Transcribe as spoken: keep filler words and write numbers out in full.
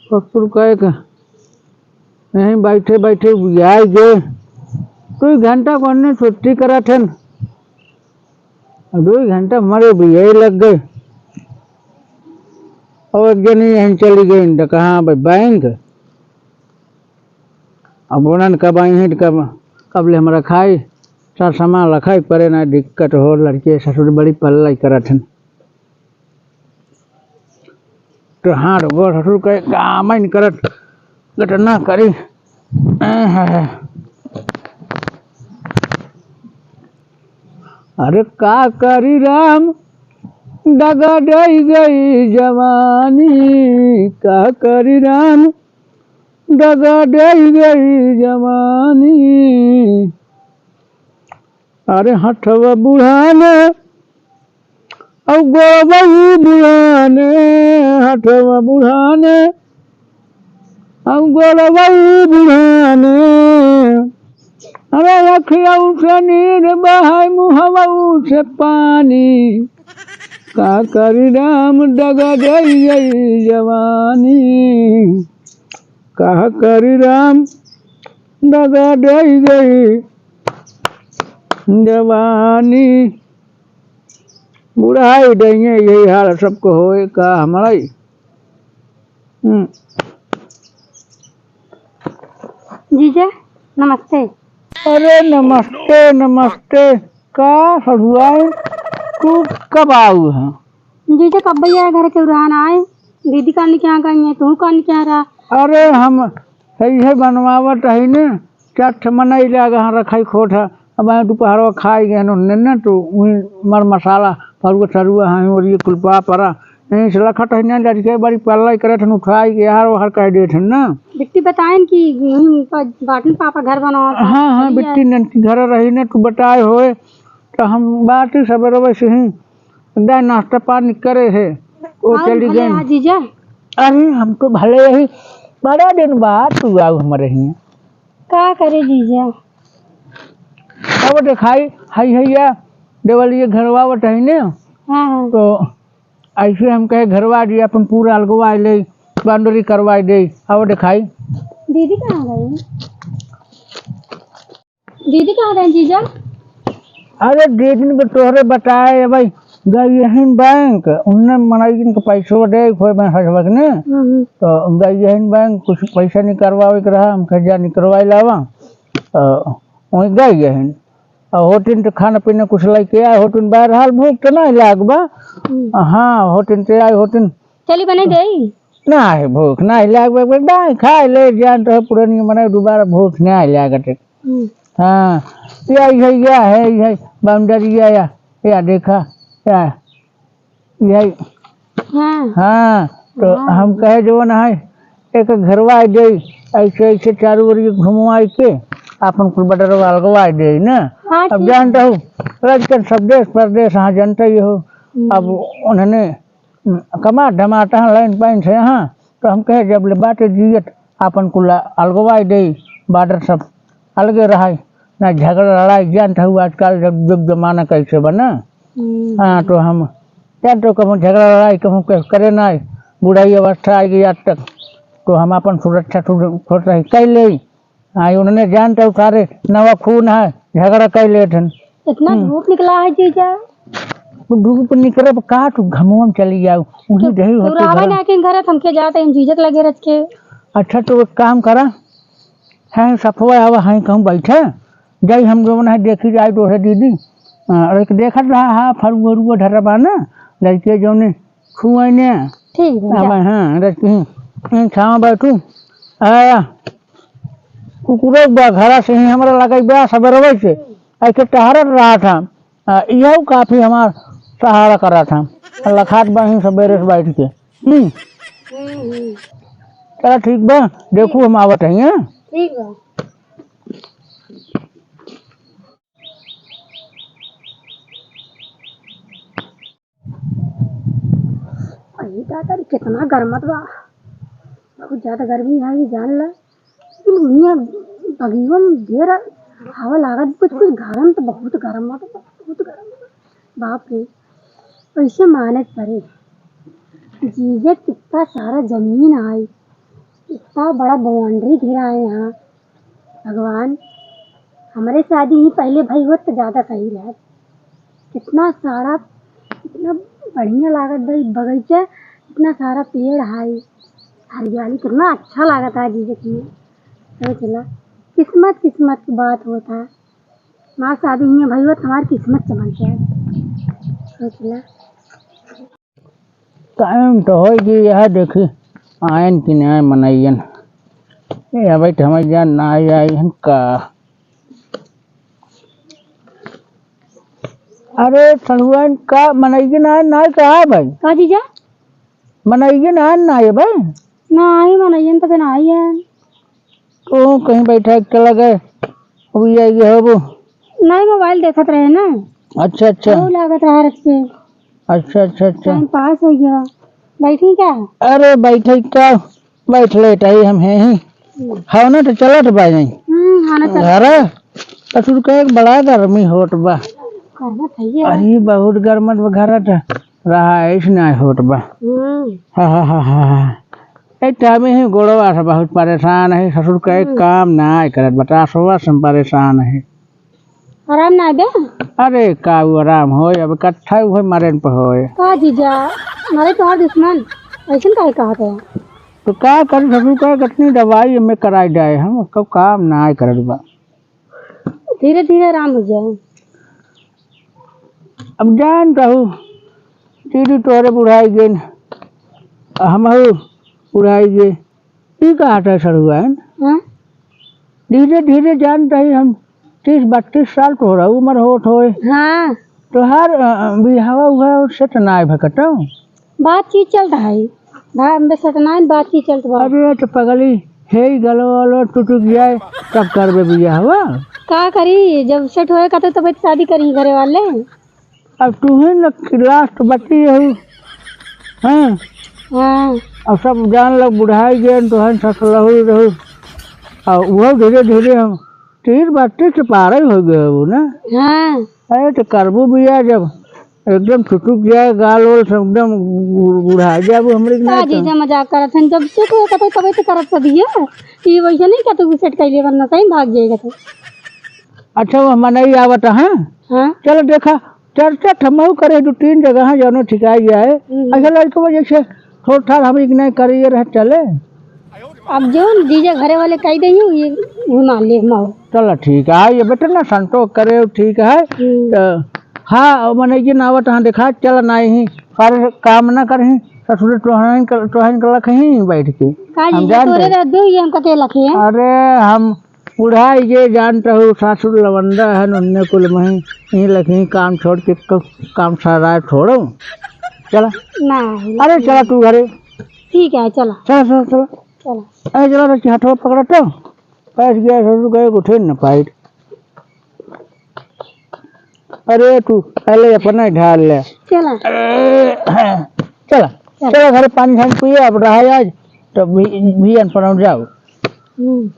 ससुर कहे के यहीं बैठे बैठे बियाई गए। दुई घंटा को अन्ने छुट्टी करत हन। दुई घंटा हमारे बियाई लग गए। और एक जनी यहीं चली गई, तो कहाँ भाई बैंक। अब उन्हन कब आई हैं, कब, कब ले हमरा खाई, सर सामान रखाई परे ना, दिक्कत हो, लड़के ससुर बड़ी पल्लाई करत हन। तो हाथ गोड़ ससुर के काम ही नहीं करत, घटना करी। अरे का करी राम, दगा दे गई जवानी, का करी राम, दगा दे गई जवानी। अरे हथवा बुढ़ाने, अब गोड़वा बुढ़ाने, हथवा बुढ़ाने, अब गोड़वा बुढ़ाने। अरे अखिया से नीर बहाय, मुहवा से पानी। का करी राम, दगा दे गई जवानी। का करी राम, दगा दे गई जवानी। बुढ़ाई डइये, यही हाल सबको होए का हमारा ही। हम्म। जीजा, नमस्ते। अरे नमस्ते, नमस्ते। का सढ़ुआइन, तू कब आऊ है? जीजा, कब भैया घर के उरान आए? दीदी कान क्या गई है, तू कान क्या रहा? अरे हम सही है बनवावत है ने, चार ठे मनई लाग हाँ रखाई खोट है। अब आए दोपहरवा खाई गए उन्ने न, तो वही मर मसाला, फरुआ सरुआ हाँ, और ये कुलपा परा। यहीं से लखत है ना, लड़के बड़ी पल्लाई करत हन, उठाई के यार, वहर कह देत हन ना। बिट्टी बताएन कि यहीं पर बाटन पापा घर बनावत हैं, हाँ, हाँ, चली बिट्टी आए। ननकी घर रही ना, तू बताए होए, तो हम बात ही सवेरे वैसे ही दाई नाश्ता पानी करे है, वो और चली भले गई। आ जीजा। अरे हम तो भले ही बड़ा दिन बाद तू आऊ हमारे हियाँ। का करे जीजा? अब देखाई, हई हैया देवलिए घरवा बटही ने। हाँ, हाँ। तो ऐसे हम कहे घरवा दिया, अपन पूरा अलगवा ले, बाउंड्री करवा दे। अब देखाई। दीदी कहाँ गई? दीदी कहाँ गई जीजा? अरे दीदी ने तोहरे बताए भाई, गई यहीं बैंक, उनने मनई जिनके पैसो दे, खोए में हंसबक ने। हम्म। तो गई यहीं बैंक, कुछ पैसा निकलवावे के रहा, हम कहे जा निकलवाई लावा। तो वहीं गई यहीं। और होटिन तो खाना पीना कुछ लेके आए, होटिन बहरहाल भूख तो नहीं लाग बा। हम्म। हाँ, होटिन ते आए, होटिन। चली बने गई? ना है भूख, ना है लाग बा, ना है, खाए ले जान तो पुरानी मने दोबारा भूख ना है लागत है। हम्म। हाँ, या, या, या है, या boundary या, या, या देखा, या, या। हाँ। हाँ, तो हाँ। हम कहे जो ना है, एक घरवा दे, ऐसे, ऐसे चारों ओर ये घुमवाई के, आपन कुल बटरवा अलगवा दे ना। हाँ, अब ठीक जानता है। हूँ, लड़कन सब देश परदेश, हाँ, जानते ही हो। हम्म। अब उन्होंने कमा धमाता है लाइन पाइन से, हाँ, तो हम कहे जब ले बाटे जियत आपन कुल अलगवाई दे, बॉर्डर सब अलगे रहाई, ना झगड़ा लड़ाई, जानत हऊ आजकल जब, जब जमाना कैसे बना। हम्म। हाँ, तो हम जानत हऊ कहूँ झगड़ा लड़ाई कहूँ के करे ना, बुढ़ाई अवस्था आएगी आज तक, तो हम आपन सुरक्षा थोड़-, थोड़ा सा कर ले। हाँ, उन्होंने जानत हऊ सारे नवा खून है, झगड़ा कर लेत हन। इतना हम्म। धूप निकला है जीजा। वो धूप निकलब का, तू घमवा में चली जाऊ, वही तो रही तू होते रहबे घर। ना के घर, हमके जाते हैं जीजक लगे रख के। अच्छा, तो एक काम करा, हैं सफवा आवा, हैं कहूँ बैठे, जाई हम जो है देखी जाए तो है दीदी। हाँ, और एक देखत रहा, हाँ, फरुआ उरुआ धरा बा ना, लड़के जौने छुआइने। ठीक बा, अब जा। हाँ, रख के, हैं, छावा बैठू। आ, कुकुरो बा, घरा से ही हमरा लगे बा, सबेरवे से। ऐसे टहरत रहा था। आ, इहउ काफी हमार सहारा करा था। लखात बा ही सबेरे से बैठ के। हम्म। हम्म, हम्म। चला ठीक बा, देखू हम आवत हई, हैं? ठीक बा। अरे दादा रे, कितना गरमत बा, बहुत ज्यादा गर्मी है, ये जान ला। लेकिन दुनिया बगिया में ढेर हवा लागत, कुछ, कुछ गरम तो बहुत गरम बा, बहुत गरम बा। बाप रे, कैसे मानत परे। जीजे कितना सारा जमीन आई, इतना बड़ा बाउंड्री घेरा है यहाँ। भगवान, हमरे शादी ही पहले भई होत तो ज्यादा सही रहत। कितना सारा, इतना बढ़िया लागत बा ई बगीचा, इतना सारा पेड़ है, हरियाली, कितना अच्छा लागत है जीजा की। सोच ला, किस्मत, किस्मत की बात होत है। हमार शादी हियाँ भई होत, हमार किस्मत चमक जाए। सोच ला। टाइम तो होई कि यह देखी, आयन कि नाय मनइयन। ए, अबे तो हमर जान ना आई, आई हन का। अरे, सड़ुआइन का मनइयन आयन ना आई का भाई? का जीजा? मनइयन आयन ना आई भाई? ना आई, मनइयन तो बिना आई है। तो कहीं बैठा के चला गए, अब ये, ये हो वो। नहीं, मोबाइल देखत रहे ना। अच्छा, अच्छा। वो लागत रहा रख के। अच्छा, अच्छा, अच्छा। टाइम पास हो गया। बैठी क्या? अरे, बैठे का? बैठ लेट आई हम हैं ही। हम्म। हाँ ना, तो चलत बा नहीं। हम्म, हाँ ना, चलत। घर, ससुर का एक बड़ा गर्मी होत बा। गर्मत है ये। अरे, बहुत गर्मत बा, घर त रहा, ऐस ना होत बा। हम्म। हाँ, हाँ, हाँ, हाँ, हाँ। ए, टाइम ही गोड़वा से बहुत परेशान है, ससुर का एक हम्म। काम ना करत, बतासवा से हम परेशान है। आराम ना दे? अरे, का उ आराम होय, अब कत्था उहे मरेन पे होय। का जीजा, मारे तोहार दुश्मन, ऐसन काहे कहत है? तो का करी, ससुर का कितनी दवाई में कराई जाए, हम उसका काम ना करत बा। धीरे धीरे आराम हो जाए। अब जान रहू, दीदी तोहरे बुढ़ाई गेन, हमहू बुढ़ाई गे। ई का हटा सड़ुआ है? हाँ? धीरे धीरे जान रही हम, तीस बत्तीस साल तोहरा उम्र होत होए। हाँ। तोहार, अ, बिहावा उहावा सेट नाय भकटो। बातचीत चलत है। भा-, बे सेट नाय, बातचीत चलत बा। अरे तो पगली, हे ही गलो वालो टुटुक जाए, तब करबे बियाहवा। का करी, जब सेट होए का तो तब शादी करी घरे वाले। अब तू ही न लास्ट बची रहू, हैं? हाँ। अब सब जान लग बुढ़ाई गए, तो हैं ससुर रहू। और वो धीरे धीरे हम तीस बत्तीस के पार ही हो गए हो ना। हाँ। अरे तो करबू बिया जब एकदम टुटुक जाए, गाल ओल से एकदम बु-, बुढ़ा जाबू हमरे के का नाते। जीजा मजाक करत हन, जब सेट होए का तो तबे तो करत सब ये, कि वैसे नहीं का तू सेट कैले वरना सही भाग जाएगा तो। अच्छा, वो मनई आवत है। हाँ। चलो देखा, चर्चा थमऊ करे दो तीन जगह, जौनो ठिकाई जाए। हम्म। अच्छा, लड़के वजह से थोड़ थाड़ हम इग्नोर करिए रह चले। अब जौन जीजा घरे वाले कह दे, ये, ये मान ले, माओ। चलो ठीक है, आइए बेटा ना संतोष करे, ठीक है। हम्म। तो हाँ, मने ये ना आवत, हाँ देखा, चल ना ही, सारे काम ना करही, ससुर तोहन कर, तोहन कर लखही बैठ के। का हम जीजा जान तोरे रहे। रह दे, ये हमका के लखी है? अरे हम बुढ़ाई गे जानत हो, सासुर लवंडा है, उन्ने कुल मही यहीं लखी काम छोड़ के क-, काम सारा छोड़ो। चला। ना। अरे चला तू घरे। ठीक है, चला। चला, चला, चला। चला। अरे चला, रखी हाथवा पकड़ा तो। पैस गया ससुर गए, उठे न पाइत। अरे तू पहले अपना ही ढाल ले। चला। अरे, चला। चला। चला घरे पानी झानी पिए, अब रहा आज, तो भी, भी अनपढ़ जाओ। हम्म।